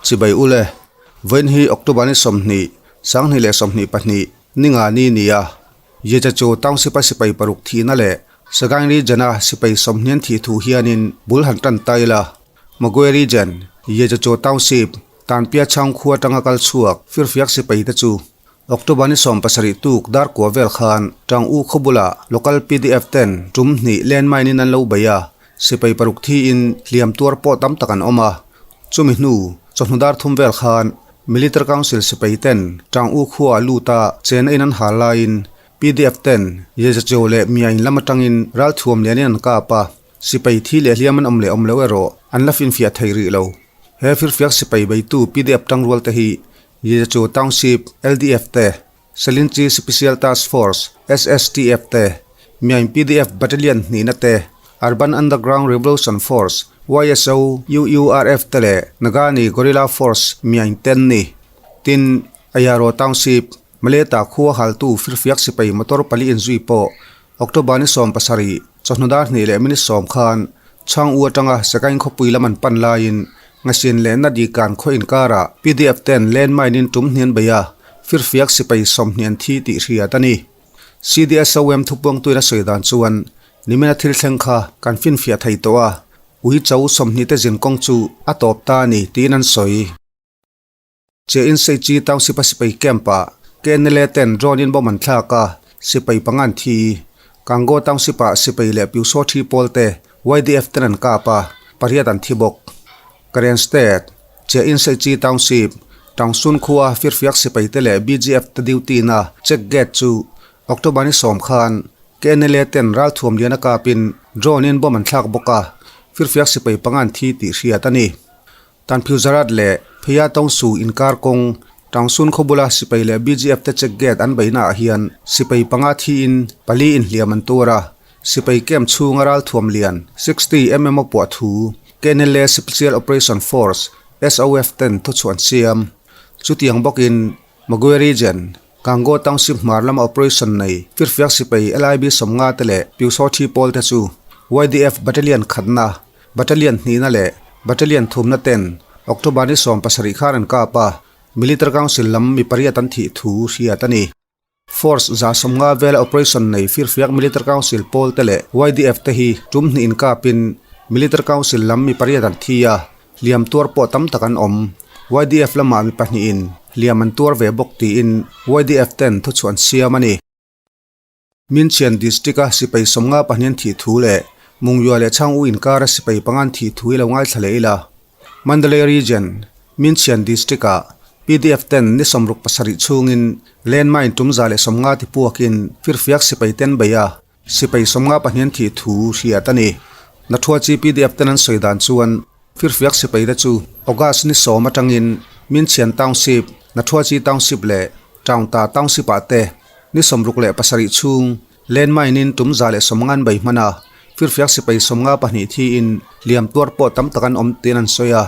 Chibai ule, vawiin hi October ni 20, 2022, ni nga ni ni a. Yechachu Township a sipai paruk thihna leh Sagaing Region a sipai 20 an thih thu hianin bul han tan ta ila. Magwe Region, Yechachu Township, Tanpia chhang khua atanga kal chhuak firfiak sipai te chu October ni 17 tuk dar kua vel khan Tang U khaw bulah local PDF ten tum hnih landmine in an lo bei a, sipai paruk thiin hliam tuar pawh tam tak an awm a. Chumi hnu chawhnu dar thum vel khan Military Council sipai ten Tang U khua lut a chena in an hal laiin PDF ten Yezacho leh Myain lam atangin ralthuam lianin an kap a, sipai thi leh hliam an awm leh awm lo erawh an la finfiah thei rih lo. He firfiak sipai beitu PDF tangrual te hi Yezacho Township LDF te, Selinchi Special Task Force, SSTF, te, Myain PDF Battalion hnihna te, Urban Underground Revolution Force, YSO, UURF, te leh Nagani Guerrilla Force Myain te an ni. Tin, Ayaro Township, Maleta khua haltu firfiak sipai motor pali inzui pawh October ni 17, chawhnu dar hnih leh minute sawm khan Chhang U atanga Sagaing khawpui lam an pan laiin Ngasin leh Nadikan khaw inkarah PDF ten landmine in tum hnian bei a, firfiak sipai 20 an thi tih hriat a ni. CDSOM thupuangtuin a sawi dan chuan nimina thil thleng kha kan finfiah thei tawh a, ui cho 20 te zin kawng chu a tawp ta a ni tiin an sawi. Che in sei chi township a sipai camp ah KNLA ten drone in bomb an thlak a, sipai panga an thi. Kango township ah sipai leh Pyusaw thi pawl te YDF ten an kap a, pariat an thi bawk. Karen State, Che in sei chi township, Tangsun khua firfiak sipai te leh BGF te duty na check gate chu October ni 10 khan KNLA ten ralthuam lian a kapin drone in bomb an thlak bawk a, firfiak sipai panga an thi tih hriat a ni. Tanphiuzarat leh Pheiya Tawngsu inkar kawng, Tangsun khaw bula sipai leh BGF te check gate an beihna ah hian sipai panga thiin pali inhliam an tur a, sipai camp chhunga ralthuam lian 60 mm a puah thu KNLA Special Operation Force, SOF, ten thuchhuah an siam. Chutiang bawkin Magwe Region, Kango Township hmar lama operation nei firfiak sipai LIB 50 te leh Pyusaw thi pawl te chu YDF Battalion khatna, Battalion hnihna leh Battalion thumna ten October ni 17 khan an kap a, Military Council lam mi pariat an thih thu hriat a ni. Force 150 vela operation nei firfiak Military Council pawl te leh YDF te hi tum hnih inkapin Military Council lam mi pariat an thi a, hliam tuar pawh tam tak an awm. YDF lamah mi pahnihin hliam an tuar ve bawk tiin YDF ten thuchhuah an siam a ni. Minchian District a sipai 50 pahnih an thih thu leh Mungyua leh Chhang U inkara sipai panga an thih thu hi lo ngaithla leh ila. Mandalay Region, Minchian District ah PDF ten ni 67 chhungin landmine tum 150 ti puakin firfiak sipai ten bei a, sipai 52 an thih thu hriat a ni. Nathua chi PDF ten an sawi dan chuan firfiak sipai te chu August ni 10 atangin Minchian Township, Nathua chi Township leh Taungta Township ah te ni 67 chhung landmine in tum 150 an bei hman a, firfiak sipai 52 thiin hliam tuar pawh tam tak an awm tiin an sawi a.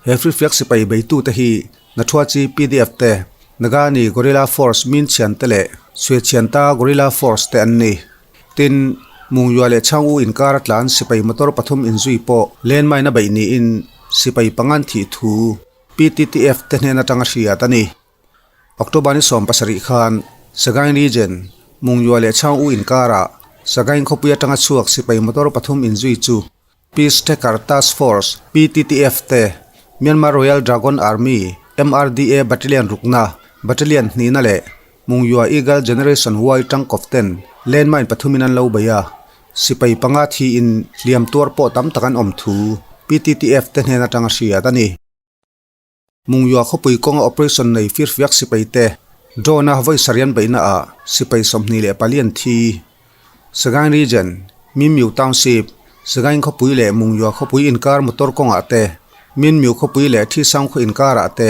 He firfiak sipai beitu te hi Nathua chi PDF te, Nagani Guerrilla Force Minchian te leh Suechianta Guerrilla Force te an ni. Tin, Mungyua leh Chhang U inkar a tlan sipai motor pathum inzui pawh landmine a beih niin sipai panga an thih thu PTTF te hnen atanga hriat a ni. October ni 17 khan Sagaing Region, Mungyua leh Chhang U inkarah Sagaing khawpui atanga chhuak sipai motor pathum inzui chu Peace Tracker Task Force, PTTF, te, Myanmar Royal Dragon Army, MRDA, Battalion rukna, Battalion hnihna leh Mungyua Eagle Generation Y tangkawp ten landmine pathumin an lo bei a, sipai panga thiin hliam tuar pawh tam tak an awm thu PTTF te hnen atanga hriat a ni. Mungyua khawpui kawnga operation nei firfiak sipai te drone a vawi sarian beihna ah sipai 24 an thi. Sagaing Region, Minmyu Township, Sagaing khawpui leh Mungyua khawpui inkar motor kawngah te, Minmyu khawpui leh Thisang khaw inkarah te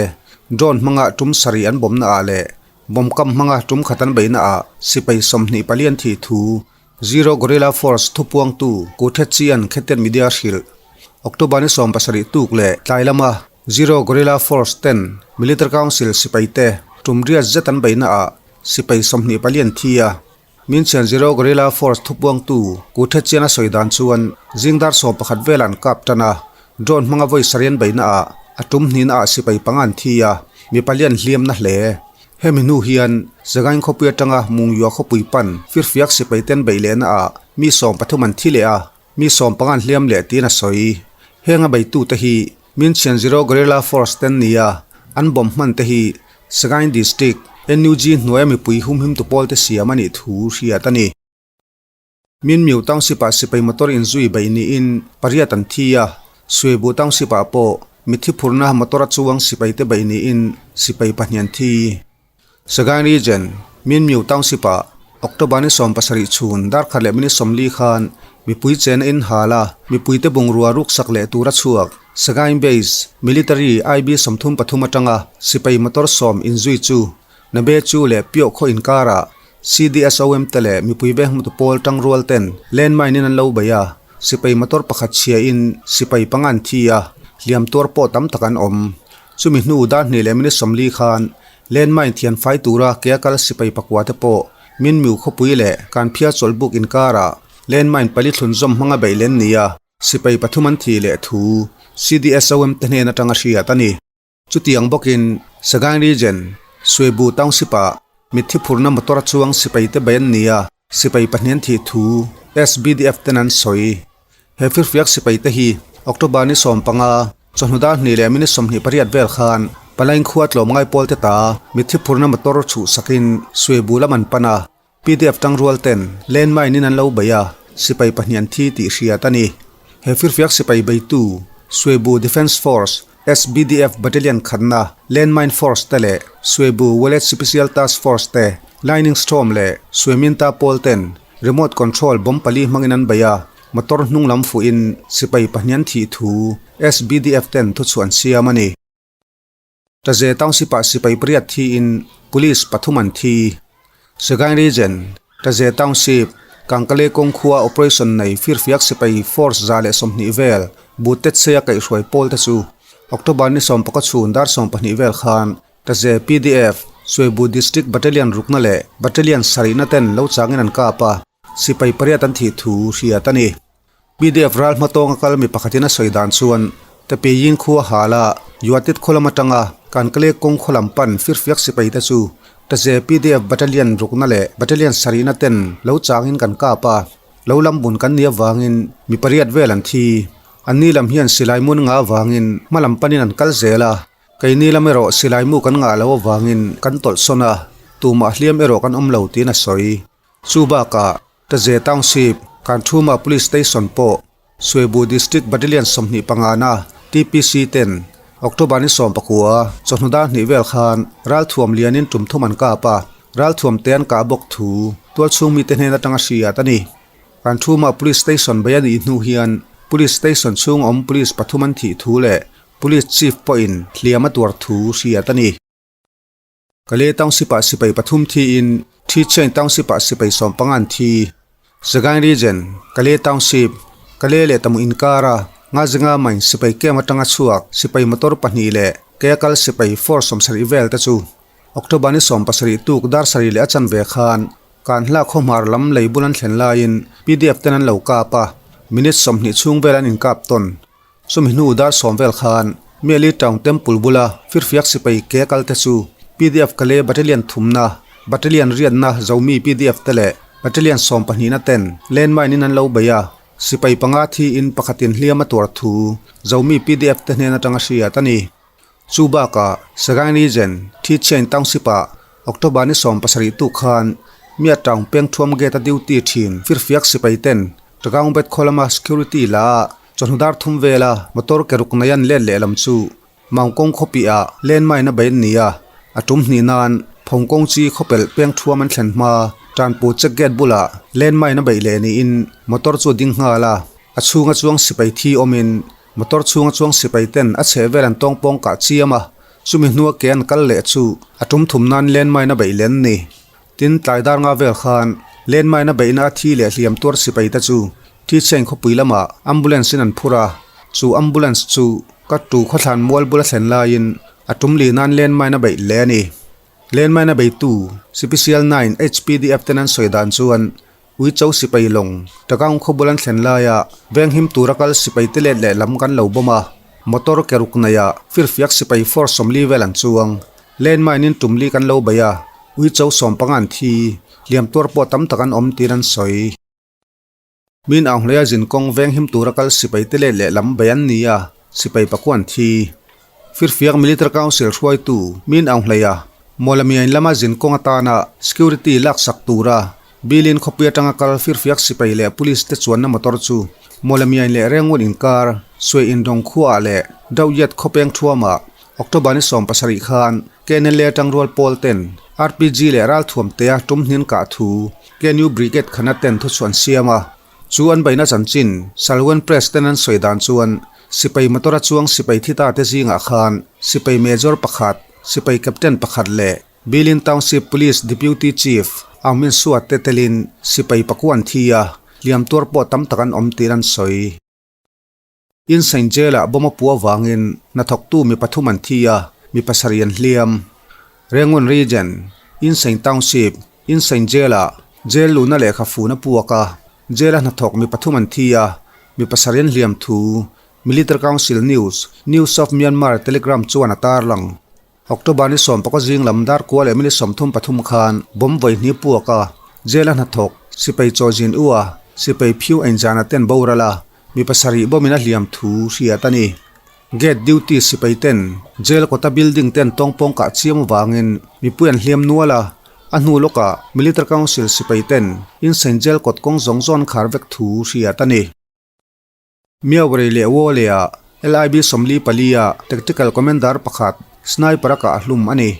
drone hmanga tum sarih an bawmna ah leh bomb kam hmanga tum khat an beihna ah sipai 24 an thih thu Zero Guerrilla Force thupuangtu Kuthe Chian Khetet Media hrilh. October ni 17 tuk leh tlai lama Zero Guerrilla Force ten Military Council sipai te tum riat zet an beihna ah sipai 24 an thi a. Minchian Zero Guerrilla Force thupuangtu Kuthe Chian a sawi dan chuan zingdar 11 vel an kap tan a, drone hmanga vawi sarian beihna ah A tum hnihna ah sipai panga an thi a, mi pali an hliam na hle. Hemi hnu hian Sagaing khawpui atanga Mungyua khawpui pan firfiak sipai ten beih lehna ah mi 13 an thi leh a, mi 15 an hliam leh tiin a sawi. Heng a beitute hi Minchian Zero Guerrilla Force ten nia an bomb hman te hi Sagaing District NUG hnuaia mipui humhimtu pawlte siam a nih thu hriat a ni. Minmyu Township-ah sipai motor inzui beih niin pariat an thi a, Suibu Township-ah pawh mitthi phurna motor a chuang sipaite beih niin sipai pahnih an thi. Sagaing Region, Minmyu Township-ah October ni 17 chhun dar khat leh minute 40 khan mipui chena inhal a, mipuite bungrua ruksak leh tura chhuak Sagaing Base Military IB 33 atanga sipai motor 10 inzui chu Nabe chu leh Pioh khaw inkarah CDSOM te leh mipui veng hmutu pawl tangrual ten landmine in an lo bei a, sipai motor pakhat chhia in sipai panga an thi a, hliam tuar pawh tam tak an awm. Chumi hnu dar hnih leh minute 40 khan landmine thian fai tura ke a kal sipai pakua te pawh Minmiu khawpui leh Kanphia chawlhbuk inkarah landmine pali thlun zawm hmanga beih len ni a, sipai pathum an thi leh thu CDSOM te hnen atanga hriat a ni. Chutiang bawkin Sagaing Region, Suibu Township-ah mitthi phurna motor a chuang sipaite bei an ni a, sipai pahnih an thih thu SBDF ten an sawi. He firfiak sipaite hi October ni 15, chawhnu dar hnih leh minute 28 vel khan Palaing khua tlawmngai pawlte ta mitthi phurna motor chhuhsakin Suibu lam an pan a. PDF tangrual ten landmine in an lo bei a, sipai pahnih an thi tih hriat a ni. He firfiak sipai beitu Suibu Defence Force, SBDF, Battalion khatna Landmine Force te leh Suibu Wallet Special Task Force te Lightning Storm leh Suiminta pawl ten remote control bomb pali hmangin an bei a, motor hnung lam fuhin sipai pahnih an thih thu SBDF ten thuchhuah an siam a ni. Taze Township-ah sipai pariat thiin Police pathum an thi. Sagaing Region, Taze Township, Kangkale kawng khua operation nei firfiak sipai force 120 vel Butetseia kaihhruai pawl te chu October ni 10 chhun dar 12 vel khan Taze PDF, Suibu District Battalion rukna leh Battalion sarihna ten lo changin an kap a, sipai pariat an thih thu hriat a ni. PDF ral hmatawnga kal mi pakhatin a sawi dan chuan Tapeyin khua hal a, Yuatit khaw lam atanga Kankale kawng khaw lam pan firfiak sipai te chu Taze PDF Battalion rukna leh Battalion sarihna ten lo changin kan kap a, lo lam bun kan nih avangin mi pariat vel an thi. Anni lam hian silai mun ngah avangin hma lam panin an kal zel a, keini lam erawh silai mu kan ngah lo avangin kan tawlh sawn a, tumah hliam erawh kan awm lo tiin a sawi. Chu bakah Taze Township, Kanthuma Police Station pawh Suibu District Battalion 25 na TPC ten October ni 19 chawhnu dar hnih vel khan ralthuam lianin tum thum an kap a, ralthuam te an kah bawk thu tualchhung mite hnen atanga hriat a ni. Kanthuma Police Station bei a nih hnu hian Police Station chhung awm Police pathum an thih thu leh Police Chief pawhin hliam a tuar thu hriat a ni. Kale Township-ah sipai pathum thiin Thichain Township-ah sipai 15 an thi. Sagaing Region, Kale Township, Kale leh Tamu inkara Ngazinga Mine sipai camp atanga chhuak sipai motor pahnih leh Keyakal sipai force 70 vel te chu October ni 17 tuk dar sarih leh a chanve khan Kanhla khawhmar lam lei bul an thlen laiin PDF ten an lo kap a, minute 20 chhung vel an inkap tawn. Chumi hnu dar 10 vel khan Miali Town Temple bula firfiak sipai ke kal te chu PDF Kale Battalion thumna, Battalion riatna Zomi PDF te leh Battalion 12 na ten landmine in an lo bei a, sipai panga thiin pakhatin hliam a tuar thu Zomi PDF te hnen atanga hriat a ni. Chu bakah Sagaing Region, Thichain Township-ah October ni 17 tuk khan Mia Town peng thuam gate a duty thin firfiak sipai ten Tagaungbet khaw lama security la a chawhnu dar thum vela motor ke ruk nei an let lehlam chu Maungkawng khawpiah landmine a bei an ni a, a tum hnih nan Phawngkawng chi khawpelh peng thuam an thlen hma Tanpu check gate bulah landmine a beih leh niin motor chu a ding nghal a, a chhunga chuang sipai thi awmin motor chhunga chuang sipai ten a chheh vel an tawng pawng kah chiam a, chumi hnua ke an kal leh chu a tum thum nan landmine a beih leh an ni. Tin, tlai dar nga vel khan landmine a beihna a thi leh hliam tuar sipai te chu Thicheng khawpui lamah ambulance in an phur a, chu ambulance chu ka tu khawthlan mual bula thlen laiin a tum li nan landmine a beih hle a ni. Landmine a beitu Cpcl 9 HPDF ten an sawi dan chuan Uicho sipai lawng Tagaung khaw bul an thlen laia venghim tura kal sipai te let leh lam kan lo bawm a. Motor ke ruk neiah firfiak sipai force 40 vel an chuang. Landmine in tum li kan lo bei a, uicho 15 an thi, hliam tuar pawh tam tak an awm tiin an sawi. Min ang hleia zin kawng veng him tura kal sipai te let leh lam bei an ni a, sipai pakua an thi. Firfiak Military Council hruaitu Min Aung Hleia, Mawlamiain lama zin kawng atana security laksak tura Bilin khawpui atanga kal firfiak sipai leh police te chuanna motor chu Mawlamiain leh Rengun inkar Suai Indawng khuaah leh Dauyat khawpeng thuamah October ni 17 khan KNLA tangrual pawl ten RPG leh ralthuam tea tum hnin kah thu KNU Brigade khana ten thuchhuah an siam a. Chu an beihna chanchin Salwen Press ten an sawi dan chuan sipai motor a chuang sipai thi ta te zingah khan sipai Major pakhat, sipai Captain pakhat leh Bilin Township Police Deputy Chief Aung Min Suat te telin sipai pakua an thi a, hliam tuar pawh tam tak an awm tiin an sawi. Insain Jail-ah bomb a puh avangin hnathawktu mi pathum an thi a, mi pasarih an hliam. Rangoon Region, Insein Township, Insein Jail-ah jail luhna lehkha fun a puak a, jail-a hnathawk mi pathum an thi a, mi pasarih an hliam thu Military Council News, News of Myanmar Telegram chuan a tarlang. October ni 15 zing lam dar kua leh minute 33 khan bomb vawi hnih puak a, jail-a hnathawk sipai chaw zin u a, sipai phiu einzana ten boral a, Mi pasarih bawmin a hliam thu hriat a ni. Gate duty sipai ten jail kawta building ten tawngpawng kah chiam avangin mipui an hliam nual a, a hnu lawkah Military Council sipai ten Insein jail kawt kawng zawng zawn khar vek thu hriat a ni. Miaurei leh Wole-ah LIB 44 ah Tactical Commander pakhat sniper a kah hlum a ni.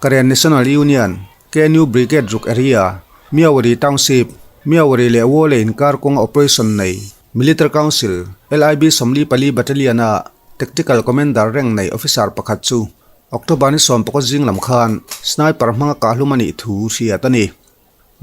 Karen National Union, KNU Brigade ruk area, Myawaddy Township, Myawaddy leh Wole inkar kawnga operation nei, Military Council, LIB 44 Battalion-a Tactical Commander rank nei officer pakhat chu October ni 15 zing lam khan sniper hmanga kahhlum a nih thu hriat a ni.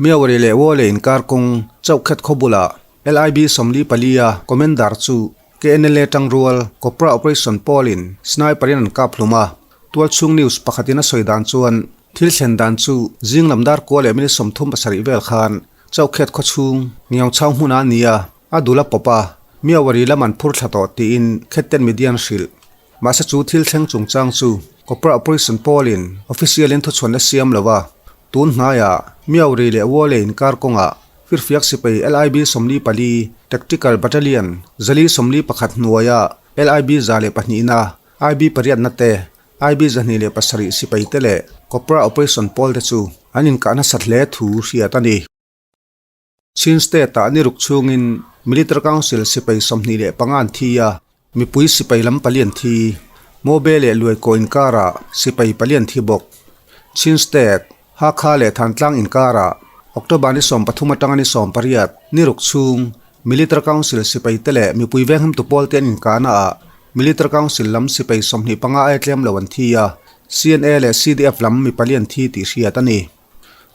Myawaddy leh Wole inkar kawng Chauhkhet khaw bulah LIB 44 a Commander chu KNLA tangrual Cobra Operation pawlin sniper-in an kap hlum a, Tualchhung news pakhatin a sawi dan chuan thil thlen dan chu zing lam dar kua leh minute 37 vel khan Chauhkhet khawchhung Ngiauchhau hmunah a ni a, a dul a pawp a, Myawaddy lam an phur thla tawh tiin Khetten media an hrilh. Mahse chu thil thleng chungchang chu Cobra Operation pawlin official-in thuchhuanna siam lo a, tun hnaiah Myawaddy leh Wole inkar kawngah firfiak sipai LIB 44 Tactical Battalion 441 hnuaia LIB 102na IB pariatna te, IB 207 sipai te leh Cobra Operation pawl te chu an inkah nasat hle thu hriat a ni. Chin State-ah ni ruk chhungin Military Council sipai 25 an thi a, mipui sipai lam pali an thi. Mobe leh Luaikaw inkarah sipai pali an thi bawk. Chin State, Hakha leh Thantlang inkarah October ni 13 atanga ni 18 ni ruk chhung Military Council sipai te leh mipui venghimtu pawl te an inkahnaah Military Council lam sipai 25 ai tlem lo an thi a, CNA leh CDF lam mi pali an thi tih hriat a ni.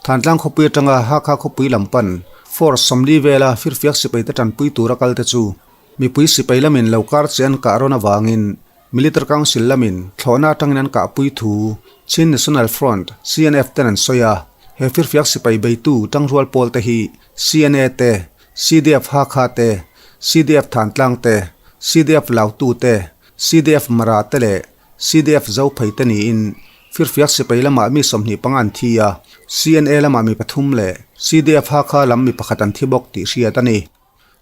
Thantlang khawpui atanga Hakha khawpui lam pan Force 40 vela firfiak sipai te tanpui tura kal te chu mipui sipai lamin lo kar che an kah rawn avangin Military Council lamin thlawhna atangin an kahpui thu Chin National Front, CNF, ten an sawi a, he firfiak sipai beitu tangrual pawl te hi CNA te, CDF Hakha te, CDF Thantlang te, CDF Lautu te, CDF Mara te leh CDF Zophei te niin firfiak sipai lamah mi 25 an thi a, CNA lamah mi pathum leh CDF Hakha lam mi pakhat an thi bawk tih hriat a ni.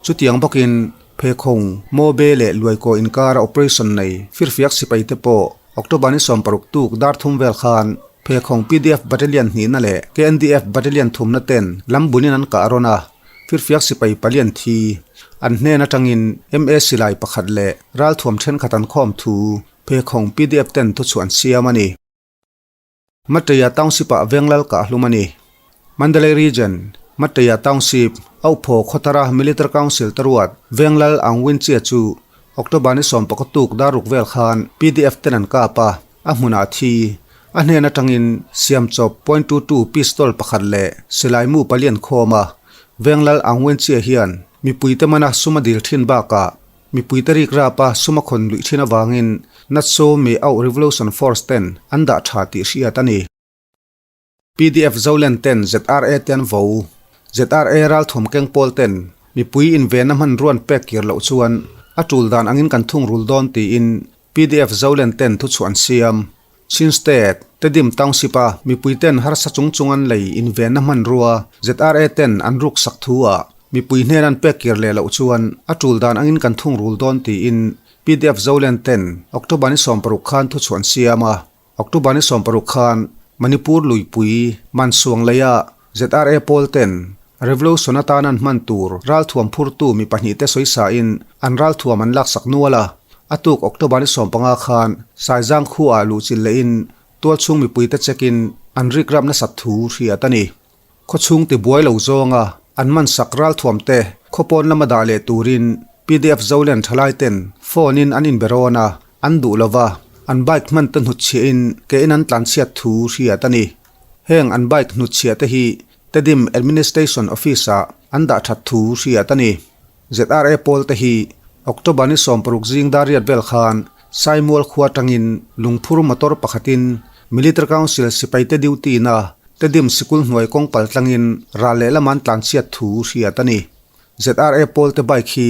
Chutiang bawkin Phekhawng, Mobe leh Luaikaw inkara operation nei firfiak sipai te pawh October ni 60 tuk dar thum vel khan Phekhawng PDF Battalion hnihna leh KNDF Battalion thumna ten lam bunin an kah rawn a, firfiak sipai pali an thi. An hnen atangin MA silai pakhat leh ralthuam thenkhat an khawm thu Phekhawng PDF ten thuchhuah an siam a ni. Mateia Township-ah Venglal kah hlum a ni. Mandalay Region, Mateia Township, Auhphaw khawthara Military Council te ruat Venglal Aung Win Chia chu October ni 10 tuk dar ruk vel khan PDF ten an kap a, a hmunah a thi. A hnen atangin siamchawp point two two pistol pakhat leh silai mu pali an khawm a. Venglal Aung Win Chia hian mipuite mana sum a dil thin bakah Mipui te rik rap a sum a khawn luih thin avangin Natso Me Auh Revolution Force ten an dah tha tih hriat a ni. PDF Zoland ten ZRA te an vo. ZRA ralthuam keng pawl ten mipui invenna hmanruan pek kir loh chuan a tul dan angin kan thungrul dawn tiin PDF Zolen ten thuchhuah an siam. Chin State, Tedim Township a mipui ten harsa chung chung an lei invenna hmanrua ZRA ten an ruk sak thu ah mipui hnen an pek kir leh loh chuan a tul dan angin kan thungrul dawn tiin PDF Zolen ten October ni 16 khan thuchhuah an siam a. October ni 16 khan Manipur luipui Mansuang leia ZRA pawl ten Revolution atan an hman tur ralthuam phurtu mi pahnih te sawisa in an ralthuam an laksak nual a. A tuk October ni 15 khan Saizang khuaah luhchilh leh in tualchhung mipui te check in an rikrap nasat thu hriat a ni. Khawchhung tibuai lo zawnga an man sak ralthuam te khawpawn lama dah leh turin PDF Zolen thalai ten phone in an inbe rawn a, an duh lova an bike hman te hnutchhiah in ke in an tlanchhiat thu hriat a ni. Heng an bike hnutchhiah te hi Tedim Administration Office ah an dah that thu hriat a ni. ZRA pawl te hi October ni 16 zing dar riat vel khan Saimual khua atangin lungphur motor pakhatin Military Council sipaite duty na Tedim sikul hnuai kawng pal tlangin ral lehlam an tlanchhiat thu hriat a ni. ZRA pawl te bike hi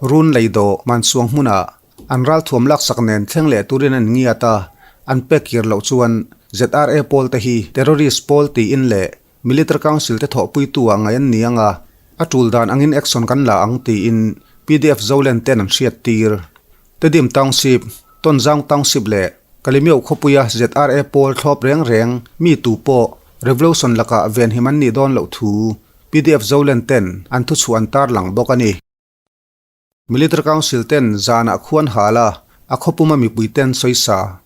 Run Leido Mansuang hmunah an ralthuam laksak nen thleng leh turin an ngiat a, an pek kir loh chuan ZRA pawl te hi terrorist pawl tiin leh Military Council te thawhpuitu ah ngaih an ni ang a, a tul dan angin action kan la ang tiin PDF Zolen ten an hriat tir. Tedim Township, Tonzang Township leh Kalemyo khawpuia ZRA pawl thlawp reng reng mi tu pawh Revolution lakah venhim an nih dawn loh thu PDF Zolen ten an thuchhuah an tarlang bawk a ni. Military Council ten zanah khuan hal a, a khawpuma mipui ten sawisa.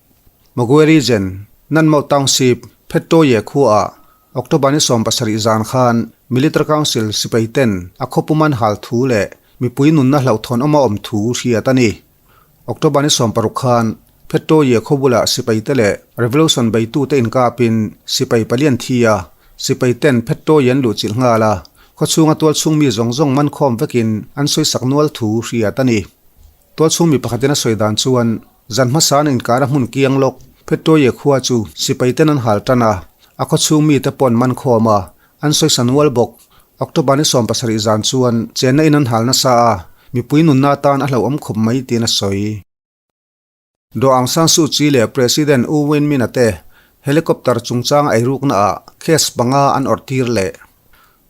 Magwe Region, Nanmau Township, Phettoye khuaah October ni 17 zan khan Military Council sipai ten a khawpum an hal thu leh mipui nunna hlauhthawn awm a awm thu hriat a ni. October ni 16 khan Phettoye khaw bulah sipai te leh Revolution beitute inkapin sipai palian thi a, Sipai ten Phettoy an luhchilh nghal a, khawchhunga tualchhung mi zawng zawng man khawm vekin an sawisak nual thu hriat a ni. Tualchhung mi pakhatin a sawi dan chuan zan hmasa an inkar a hmun kiang lawk Phettoye khua chu sipai ten an hal tan a, a khawchhung mite pawh an man khawm a, an sawisa nual bawk. October ni 17 zan chuan chenna in an hal nasa a, mipui nunna atan a hlauhawm khawp mai tiin a sawi. Daw Aung San Suu Kyi leh President U Win Myint-a te helicopter chungchang eirukna ah case panga an awrh tir leh.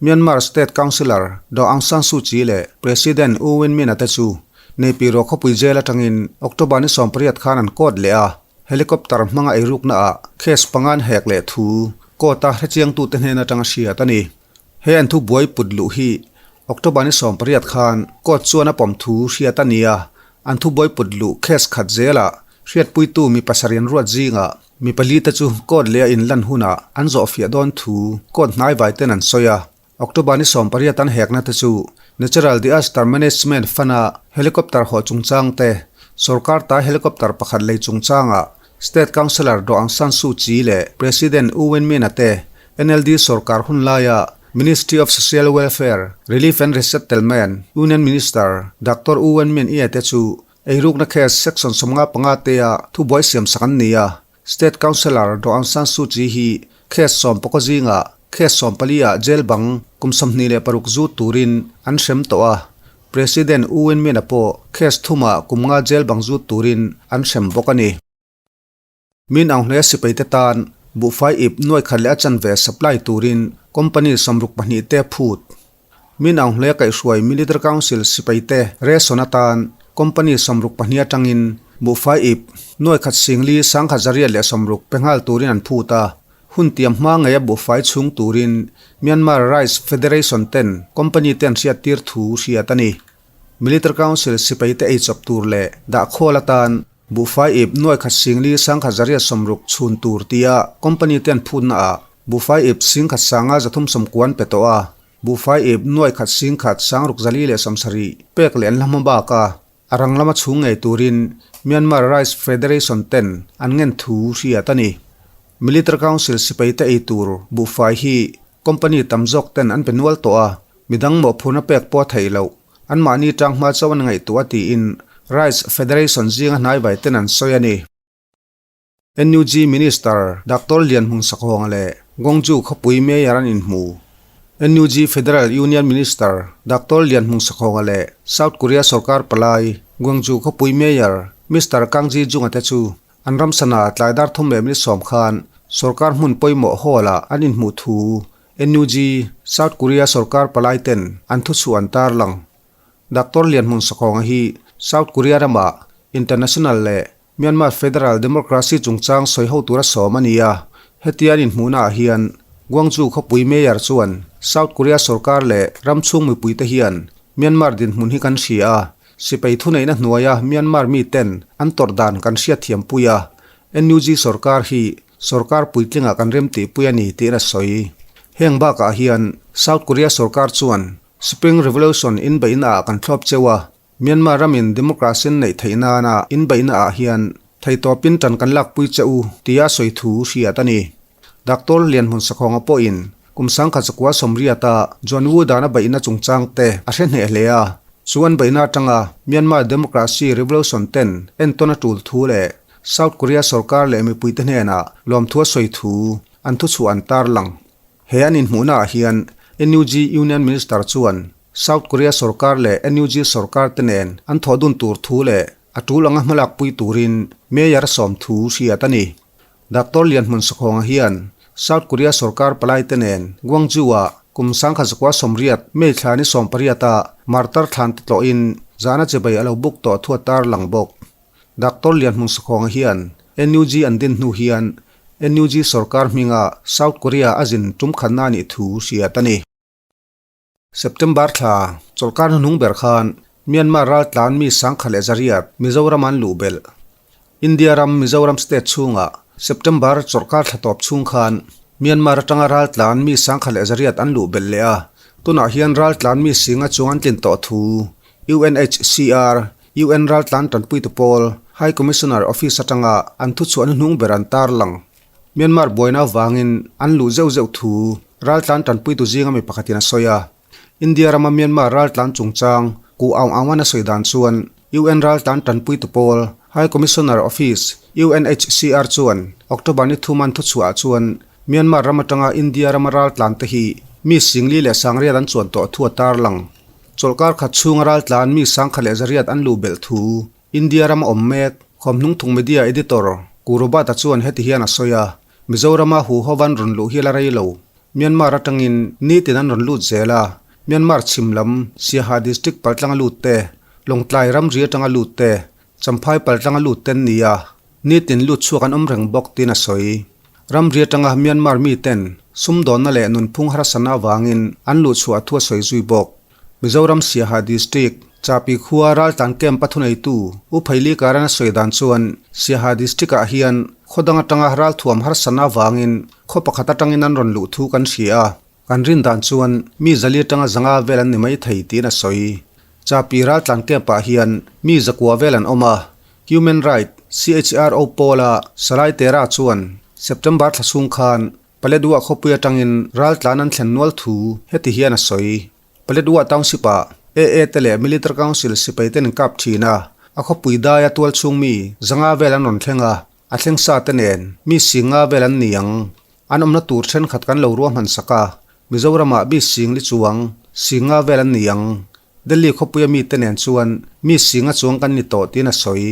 Myanmar State Counsellor Daw Aung San Suu Kyi leh President U Win Myint-a te chu Naypyidaw khawpui jail atangin October ni 18 khan an court leh a, helicopter hmanga eirukna ah case panga an hek leh thu court a hrechiangtute hnen atanga hriat a ni. He an thu buai put luh hi October ni 18 khan court chuan a pawm thu hriat a ni a, An thubuai put luh case khat zelah hriatpuitu mi pasarih an ruat zingah mi pali te chu court leh a inlan hunah an zawhfiah dawn thu court hnaivai ten an sawi a. October ni 18 an hekna te chu Natural Diaster Management Fund-a helicopter hawh chungchang te, sorkar ta helicopter pakhat lei chungchangah State Counsellor Daw Aung San Suu Kyi leh President U Win Myint-a te NLD sorkar hun laia Ministry of Social Welfare, Relief and Resettlement, Union Minister Doctor U Win Myint Ie te chu eirukna case Section 55 tea thubuai siamsak an ni a. State Counsellor Daw Aung San Suu Kyi hi case 19 zingah case 14 ah jail bang kum 26 zut turin an hrem tawh a. President U Win Myint-a pawh case thumah kum nga jail bang zut turin an hrem bawk a ni. Min Aung Hlaia sipaite tan buhfai ip nuai khat leh a chanve supply turin company 62 te phut. Min Aung Hlaia kaihhruai Military Council sipaite ration atan company 62 atangin buhfai ip nuai khat singli 1860 pe nghal turin an phut a. Hun tiam hma ngeia buhfai chhung turin Myanmar Rice Federation ten company te an hriattir thu hriat a ni. Military Council sipaite eichawp tur leh dahkhawl atan Buhfai ip nuai khat singli 1860 chhun tur tia company te an phutna ah buhfai ip 10 530 pe tawh a, buhfai ip nuai khat 10 647 pek leh an la hma bak a, a rang lama chhung ngei turin Myanmar Rice Federation ten an ngen thu hriat a ni. Military Council sipai te ei tur buhfai hi company tam zawk ten an pe nual tawh a, midang mawhphurna pek pawh a theih loh. Anmahni tanghma chauh an ngaihtuah tiin Rice Federation zinga hnaivai ten an sawi a ni. NUG Minister Doctor Lianhmung Sakhawng leh Gongju khawpui Mayor an inhmu. NUG Federal Union Minister Doctor Lianhmung Sakhawng leh South Korea sorkar palai Gwangju khawpui Mayor Mister Kang Ji-jung-a te chu an ram sana tlai dar thum leh minute sawm khan sorkar hmun pawimawh hall-ah an inhmuh thu NUG, South Korea sorkar palai ten an thuchhuah an tarlang. Doctor Lianhmun Sakhawnga hi South Korea ramah International leh Myanmar Federal Democracy chungchang sawi ho tura sawm a ni a, hetia an inhmuhnaah hian Gwangju khawpui Mayor chuan South Korea sorkar leh ram chhung mipuite hian Myanmar dinhmun hi kan hria a, sipai thuneihna hnuaia Myanmar miten an tawrh dan kan hriatthiampui a, NUG sorkar hi sorkar puitlingah kan remtihpui a ni tiin a sawi. Heng bakah hian South Korea sorkar chuan Spring Revolution inbeihnaah kan thlawp cheu a, Myanmar ramin democracy an neih theih nana inbeihna ah hian theitawpin tan kan lakpui che u tia sawi thu hriat a ni. Doctor Lianhmun Sakhawnga pawhin kum sangkhat zakua sawmriata John Woo dana beihna chungchang te a hre hneh hle a, chu an beihna atanga Myanmar democracy revolution ten entawn a tul thu leh South Korea sorkar leh mipuite hnenah lawmthu a sawi thu an thuchhuah an tarlang. He an inhmuhna ah hian NUG Union Minister chuan South Korea sorkar leh NUG sorkar te nen an thawh dun tur thu leh a tul anga hmalak pui turin Mayor sawm thu hriat a ni. Doctor Lianhmun Sakhawnga hian South Korea sorkar palai te nen Gwangju-ah kum sangkhat zakua sawmriat May thla ni sawmpariat ah martar thlan te tlawhin zana chibai a lo buk tawh thu a tarlang bawk. Doctor Lianhmun Sakhawnga hian NUG an din hnu hian NUG sorkar hminga South Korea a zin tum khatna a nih thu hriat a ni. September thla chawlhkar hnuhnung ber khan Myanmar raltlan mi sangkhat leh zariat Mizoram an luh belh. India ram Mizoram state chhungah September chawlhkar thla tawp chhung khan Myanmar atanga raltlan mi sangkhat leh zariat an luh belh leh a, tunah hian raltlan mi singa chung an tlin tawh thu UNHCR, UN raltlan tanpuitu pawl, High Commissioner Office atanga an thuchhuah hnuhnung ber an tarlang. Myanmar buaina avangin an luh zeuh zeuh thu raltlan tanpuitu zinga mi pakhatin a sawi a. India rama Myanmar raltlan chungchang Ku Aung Aung-an a sawi dan chuan UN raltlan tanpuitu pawl High Commissioner Office, UNHCR, chuan October ni thum an thuchhuah ah chuan Myanmar ram atanga India rama raltlan te hi mi singli leh sangriat an chuan tawh thu a tarlang. Chawlhkar khat chhunga raltlan mi sangkhat leh zariat an luh belh thu India rama awm mek, Khawmhnungthung Media Editor, Ku Robert-a chuan heti hian a sawi a, Mizorama huho an rawn luh hi la rei lo. Myanmar atangin nitin an rawn lut zel a, Myanmar chhim lam Siaha District paltlanga lut te, Lawngtlai ramri atanga lut te, Champhai paltlanga lut te an ni a, nitin lut chhuak an awm reng bawk tiin a sawi. Ramri atanga Myanmar miten sumdawnna leh nunphung harsatna avangin an luhchhuah thu a sawi zui bawk. Mizoram Siaha District, Chapi khua raltlan camp a thuneitu U Phaili Karan a sawi dan chuan Siaha District ah hian khaw dang atanga ralthuam harsatna avangin khaw pakhat atangin an rawn luh thu kan hria a, kan rin dan chuan mi zali atanga zanga vel an ni mai thei tiin a sawi. Chapi raltlan camp ah hian mi zakua vel an awm a, Human Right, CHRO, pawla Salai Tera chuan September thla chhung khan Paletwa khawpui atangin raltlan an thlen nual thu heti hian a sawi. Paletwa Township-ah AA te leh Military Council sipai ten in kap thin a, a khawpui daia tual chhung mi zanga vel an rawn thleng a, a thleng sa te nen mi singa vel an ni ang. An awmna tur thenkhat kan lo ruahman sak a, Mizoramah mi sing li chuang singa vel an ni ang. Delhi khawpuia mite nen chuan mi singa chuang kan ni tawh tiin a sawi.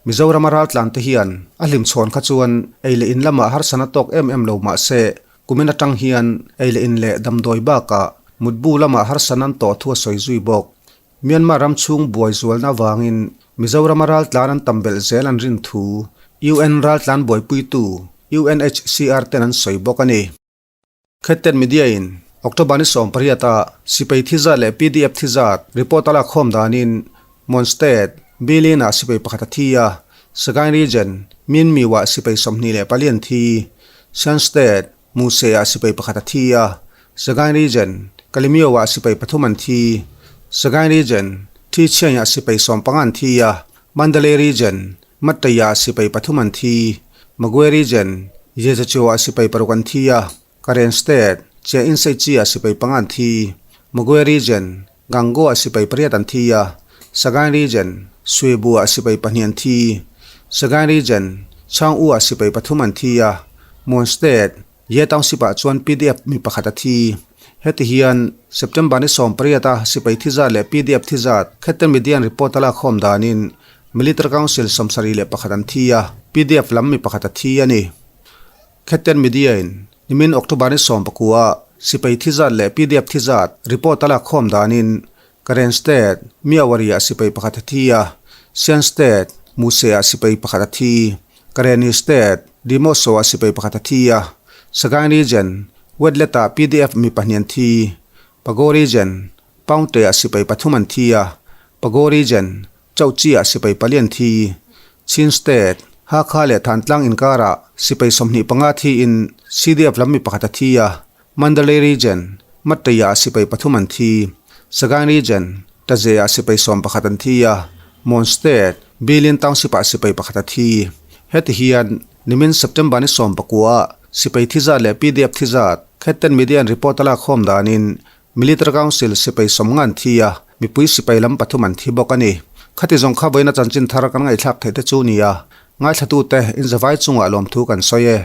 Mizorama raltlan te hian a hlimchhawn kha chuan ei leh in lamah harsana tawk em em lo mah se, kumin atang hian ei leh in leh damdawi bakah mutbu lamah harsana an tawh thu a sawi zui bawk. Myanmar ram chhung buai zualna avangin Mizorama raltlan an tam belh zel an rin thu UN raltlan buaipuitu UNHCR ten an sawi bawk a ni. Khetten Media in October ni 18 a sipai thi zat leh pdf thi zat report a lak khawm danin Mon State, Bilin ah sipai pakhat a thi a, Sagaing Region, Minmiu ah sipai 24 an thi, Shan State, Muse ah sipai pakhat a thi a, Sagaing Region, Kalemyo ah sipai pathum an thi, Sagaing Region, Thichhiang ah sipai 15 an thi a, Mandalay Region, Mattaya sipai pathum an thi, Magwe Region, Yezacho-ah sipai paruk an thi a, Karen State, Chiah-Inseichi-ah sipai panga an thi, Magwe Region, Gango-ah sipai pariat an thi a, Sagaing Region, Swebu-ah sipai pahnih an thi, Sagaing Region, Chaung-U-ah sipai pathum an thi a, Mon State, Ye Township-ah chuan pdf mi pakhat a thi. Heti hian September ni 18 a sipai thi zat leh pdf thi zat Khetten Media in report a lakkhawm danin Military Council 71 an thi a, pdf lam mi pakhat a thi a ni. Khetten Media in nimin October ni 19 a sipai thi zat leh pdf thi zat report a lakkhawm danin Karen State, Myawaddy ah sipai pakhat a thi a, Shan State, Muse ah sipai pakhat a thi, Karenni State, Demoso ah sipai pakhat a thi a, Sagaing Region, Wetlet ah pdf mi pahnih an thi, Pago Region, Paungte ah sipai pathum an thi a, Pago Region, Chauchi ah sipai pali an thi, Chin State, Hakha leh Thantlang inkarah sipai 25 thiin CDF lam mi pakhat a thi a, Mandalay Region, Mattei-ah sipai pathum an thi. Sagaing Region, Taze-ah sipai 11 an thi a, Mon State, Bilin Township-ah sipai pakhat a thi. Heti hian, nimin September ni 19 sipai thi zat leh pdf thi zat, Khetten Media in report a lakkhawm danin Military Council sipai 50 an thi a, mipui sipai lam pathum an thi bawk a ni. Khati zawng kha vawiina chanchin thar kan ngaihthlak theih te chu nia, ngaithlatute inzavai chungah lawmthu kan sawi e.